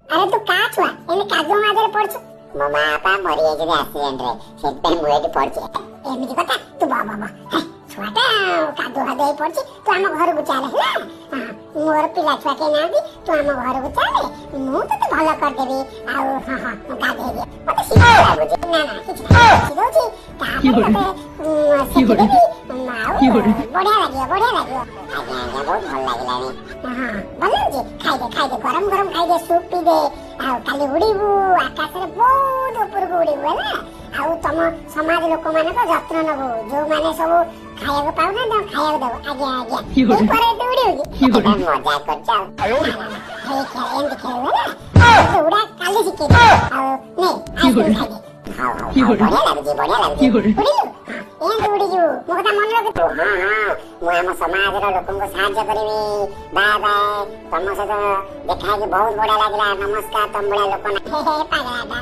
ଆରେ ତୁ କା ଛୁଆ, ଏମିତି କାଦୁଅ ମାଦୁଅରେ ପଡୁଛୁ? ମୋ ମା ବାପା ମରିଯାଇଛନ୍ତି ଆକ୍ସିଡେଣ୍ଟରେ, ସେଥିପାଇଁ ମୁଁ ଏଠି ପଡୁଛି। ଏମିତି କଥା? ତୁ ବ ବ ବ, ଛୁଆଟା କାଦୁଅ ଫାଦୁଅ ହେଇ ପଡୁଛି। ତୁ ଆମ ଘରକୁ ଚାଲେ ହେଲା। ମୋର ପିଲା ଛୁଆ କେହି ନାହାନ୍ତି, ତୁ ଆମ ଘରକୁ ଚାଲେ, ମୁଁ ତତେ ଭଲ କରିଦେବି। ଆଉ ହଁ ହଁ, ମୁଁ ଗାଧେଇ ଦିଏ। ମତେ ଶୀତ ଲାଗୁଛି। ନା ନା, କିଛି ନାହିଁ, ଦଉଛି, ତାପରେ ତତେ ସେକି ଦେବି ଆଉ ବଢିଆ ଲାଗିବ, ବଢିଆ ଲାଗିବ। ଆଜ୍ଞା ଆଜ୍ଞା, ବହୁତ ଭଲ ଲାଗିଲାଣି। ହଁ, ଭଲ ଲାଗୁଛି। ଖାଇଦେ ଖାଇଦେ, ଗରମ ଗରମ ଖାଇଦେ, ସୁପ୍ ପିଇଦେ। ଆଉ କାଲି ଉଡ଼ିବୁ ଆକାଶରେ, ବହୁତ ଉପରକୁ ଉଡ଼ିବୁ ହେଲା। ଆଉ ତମ ସମାଜ ଲୋକମାନଙ୍କ ଯତ୍ନ ନବୁ, ଯୋଉମାନେ ସବୁ ଖାଇବାକୁ ପାଉନାହାନ୍ତି ତାଙ୍କୁ ଖାଇବାକୁ ଦବୁ। ଆଜ୍ଞା ଆଜ୍ଞା, ତୁ ପରେ ଏତେ ଉଡ଼ିବୁ କି? ମଜା କରୁଛ। ଏମିତି ଖେଳିବୁ ହେଲା, ଉଡ଼ା କାଲି ଶିଖେଇଦେବି। ଆଉ ନେ, ଆଇସ୍କ୍ରିମ ଖାଇଦେ। ହଉ ହଉ ହଉ, ବଢିଆ ଲାଗୁଛି, ବଢିଆ ଲାଗୁଛି। ଉଡ଼ିଲୁ? ଏମିତି ଉଡ଼ିଯିବୁ, ମୋ କଥା ମନେ ରଖିଛୁ? ହଁ ହଁ, ମୁଁ ଆମ ସମାଜର ଲୋକଙ୍କୁ ସାହାଯ୍ୟ କରିବି। ବାଏ ବାଏ, ତମ ସହିତ ଦେଖା ହେଇକି ବହୁତ ବଢିଆ ଲାଗିଲା। ନମସ୍କାର। ତମ ଭଳିଆ ଲୋକ ପାଗଳାଟା।